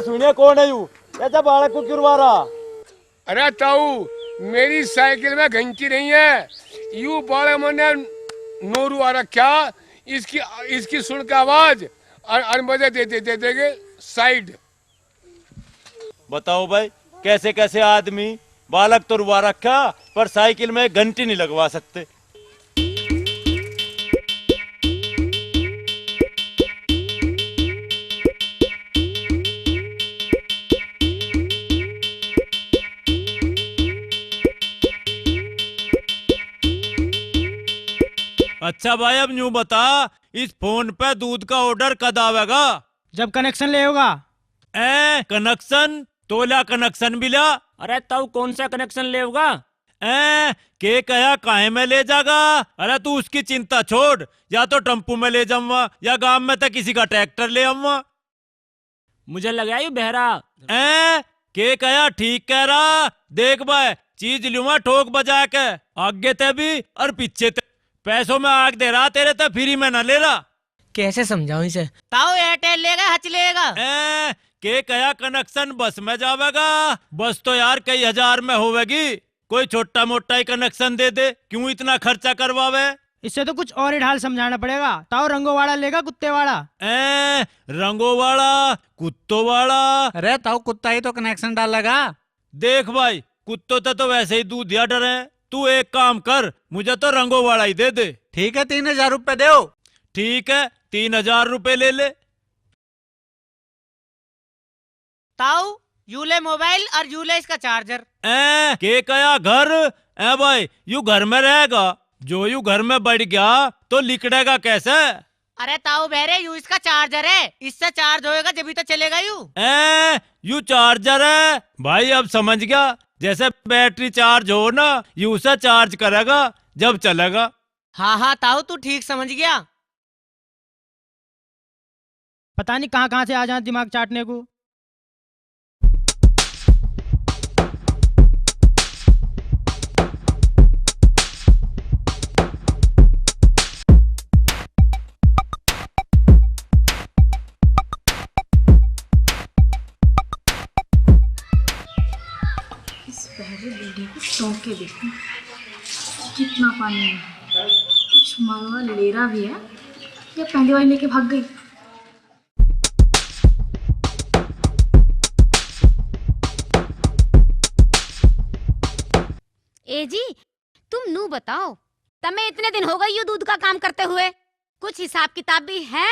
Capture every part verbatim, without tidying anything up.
सुनिए, कौन है यू? ऐसा बालक को क्यों रुआ रहा? अरे ताऊ, मेरी साइकिल में घंटी नहीं है, यू बालक मन्ने नू रुआ रखा। इसकी, इसकी सुन के आवाज और, और मजे दे, दे, दे देंगे साइड। बताओ भाई, कैसे कैसे आदमी, बालक तो रुआ रखा, पर साइकिल में घंटी नहीं लगवा सकते। अच्छा भाई, अब न्यू बता, इस फोन पे दूध का ऑर्डर कद आवेगा? जब कनेक्शन ले होगा। ए, कनेक्शन? तो ल्या कनेक्शन भी ल्या। अरे ताऊ, कौन सा कनेक्शन लेवगा? ए, के कहा, काहे में ले जागा? अरे तू उसकी चिंता छोड़, या तो टेम्पू में ले जाऊंगा, या गांव में तो किसी का ट्रैक्टर ले आऊंगा। मुझे लगा यू बहरा। ए, के कहा, ठीक कह रहा। देख भाई, चीज लूंगा ठोक बजा के, आगे ते भी और पीछे ते। पैसों में आग दे रहा, तेरे ते फ्री में ना ले रहा। कैसे समझाऊं इसे? ताऊ एयरटेल लेगा, हच लेगा। ए, के कहा, कनेक्शन बस में जावेगा? बस तो यार कई हजार में होवेगी। कोई छोटा मोटा ही कनेक्शन दे दे, क्यों इतना खर्चा करवावे? इससे तो कुछ और ही ढाल समझाना पड़ेगा। ताऊ रंगोवाला लेगा, कुत्ते वाला? ए, रंगोवाला, कुत्तो वाला? अरे ताऊ, कुत्ता ही तो कनेक्शन डालेगा। देख भाई, कुत्तों ते तो वैसे ही दूधिया डरे। तू एक काम कर, मुझे तो रंगोवाला ही दे दे। ठीक है, तीन हजार रुपए दो। ठीक है, तीन हजार रुपए ले ले। ताऊ, यू ले मोबाइल और यू ले इसका चार्जर। ए, के कहा घर? ए भाई, यू घर में रहेगा? जो यू घर में बैठ गया तो लिकड़ेगा कैसे? अरे ताऊ बहरे, यू इसका चार्जर है, इससे चार्ज होएगा जब ही तो चलेगा यू। ए, यू चार्जर है भाई, अब समझ गया, जैसे बैटरी चार्ज हो ना, यू उसे चार्ज करेगा जब चलेगा। हाँ हाँ ताऊ, तू ठीक समझ गया। पता नहीं कहाँ कहाँ से आ जाए दिमाग चाटने को। इस बहरे बूढ़े को टोंक के देखूं, कितना पानी है। कुछ मालवा ले रहा भी है या पहली बार लेके भाग गई? ए जी, तुम नू बताओ, तमे इतने दिन हो गए यू दूध का काम करते हुए, कुछ हिसाब किताब भी है?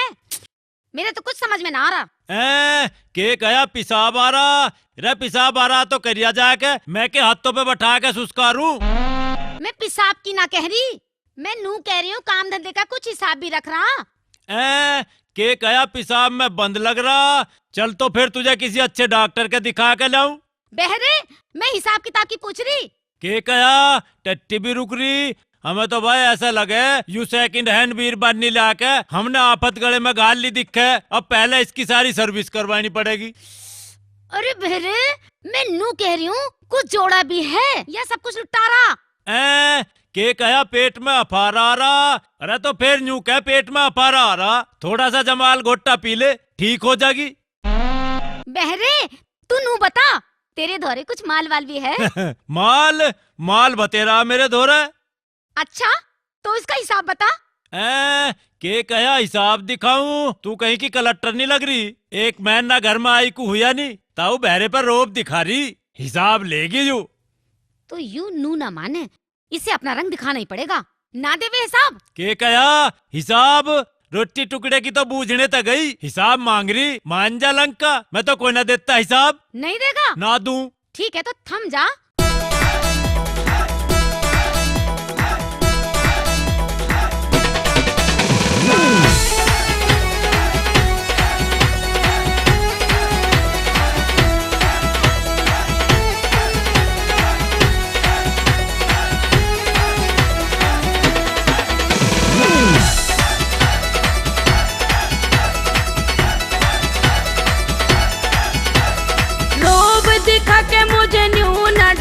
मेरे तो कुछ समझ में ना आ रहा। ए, के कहा पेशाब आ रहा? रे पेशाब आ रहा तो करिया जाके, मैं के हाथों पे बैठा के सुस्कारूं? मैं पेशाब की ना कह रही, मैं नू कह रही हूँ काम धंधे का कुछ हिसाब भी रख रहा। ए, के कहा पेशाब में बंद लग रहा? चल तो फिर तुझे किसी अच्छे डॉक्टर के दिखा के लाऊं। बहरे, मैं हिसाब किताब की पूछ रही। के कहा, टट्टी भी रुक रही। हमें तो भाई ऐसा लगे यू सेकंड हैंड बीर बानी लाके हमने आफत गले में घाल ली दिखे। अब पहले इसकी सारी सर्विस करवानी पड़ेगी। अरे बहरे, मैं नू कह रही हूँ, कुछ जोड़ा भी है या सब कुछ लुटारा? ए, के कहा पेट में अफारा आ रहा? अरे तो फिर न्यू कह पेट में अफारा आ रहा, थोड़ा सा जमाल घोटा पी ले, ठीक हो जाएगी। बहरे, तू नू बता, तेरे धोरे कुछ माल वाल भी है? माल? माल बतेरा मेरे धोरे। अच्छा, तो इसका हिसाब बता। ए, के कहा हिसाब दिखाऊं? तू कहीं की कलेक्टर नहीं लग रही। एक महीना घर में आई को हुआ नहीं, ताऊ बहरे पर रोब दिखा रही, हिसाब लेगी यू। तो यू नू ना माने, इसे अपना रंग दिखाना ही पड़ेगा। ना देवे हिसाब। के कहा हिसाब? रोटी टुकड़े की तो बूझने तक गई, हिसाब मांग रही। मान जा लंका, मैं तो कोई ना देता हिसाब। नहीं देगा? ना दूं। ठीक है, तो थम जा। रोब दिखा के मुझे न्यू ना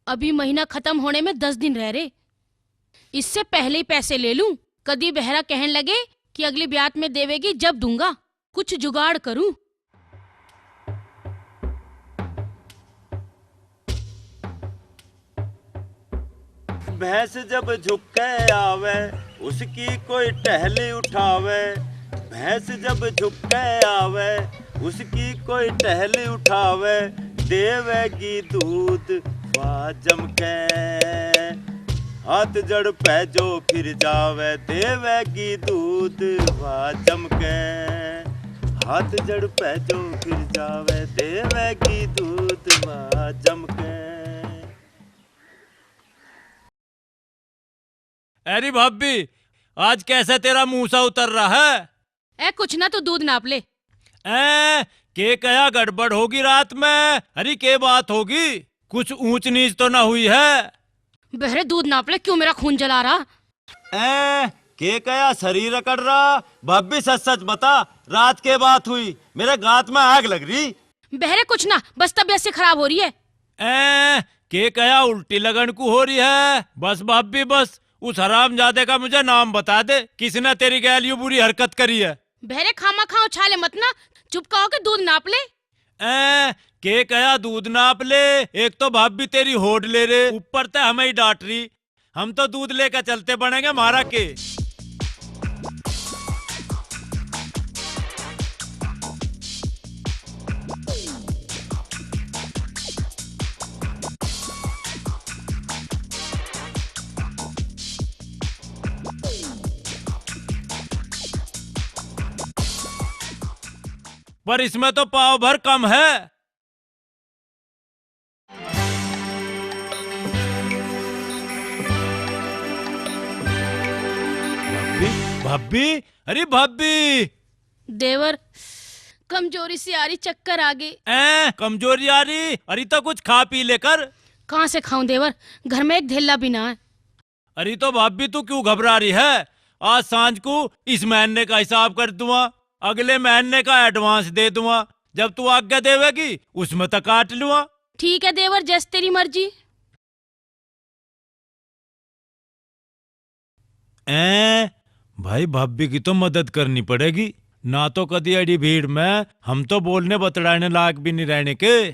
अभी महीना खत्म होने में दस दिन रह रहे, इससे पहले ही पैसे ले लूं। कदी बहरा कहन लगे कि अगली ब्यात में देवेगी, जब दूंगा। कुछ जुगाड़ करूं। भैंस जब झुक के आवे, उसकी कोई टहली उठावे। भैंस जब झुक के आवे, उसकी कोई टहली उठावे। देवेगी दूध वा जम के, हाथ जड़ पे जो फिर जावे। देवेगी दूध वा जम के, हाथ जड़ पे जो फिर जावे। देवेगी दूध वा जम के। अरे भाभी, आज कैसे तेरा मुंह सा उतर रहा है? ए, कुछ ना, तू दूध नाप ले। ए, के कया गड़बड़ होगी रात में? अरे, के बात होगी? कुछ ऊंच नीच तो ना हुई है? बहरे, दूध नाप ले, क्यों मेरा खून जला रहा? ए, के कया शरीर अकड़ रहा? भाभी, सच सच बता, रात के बात हुई, मेरे गात में आग लग रही। बहरे, कुछ ना, बस तबीयत से खराब हो रही है। ए, के कया उल्टी लगन को हो रही है? बस भाभी बस, उस हरामजादे का मुझे नाम बता दे, किसने तेरी गैल यूं बुरी हरकत करी है? बहरे, खामा खाओ छाले मत ना, चुप कहो के दूध नाप ले। ए, के कया दूध नाप ले? एक तो भाभी तेरी होड़ ले रे, ऊपर ते हमें ही डांट रही। हम तो दूध लेकर चलते बनेंगे म्हारा के। पर इसमें तो पाव भर कम है। भाभी, भाभी, अरे भाभी। देवर, कमजोरी सी आ रही, चक्कर आ गए। ए, कमजोरी आ रही? अरे तो कुछ खा पी लेकर। कहाँ से खाऊं देवर, घर में एक धेला भी ना है। अरे तो भाभी, तू क्यों घबरा रही है? आज सांझ को इस महीने का हिसाब कर दूंगा, अगले महीने का एडवांस दे दूंगा। जब तू आज्ञा देवेगी, उसमें तो काट लूंगा। ठीक है देवर, जैस तेरी मर्जी। ए भाई, भाभी की तो मदद करनी पड़ेगी, ना तो कदी अड़ी भीड़ में हम तो बोलने बतड़ाने लायक भी नहीं रहने के।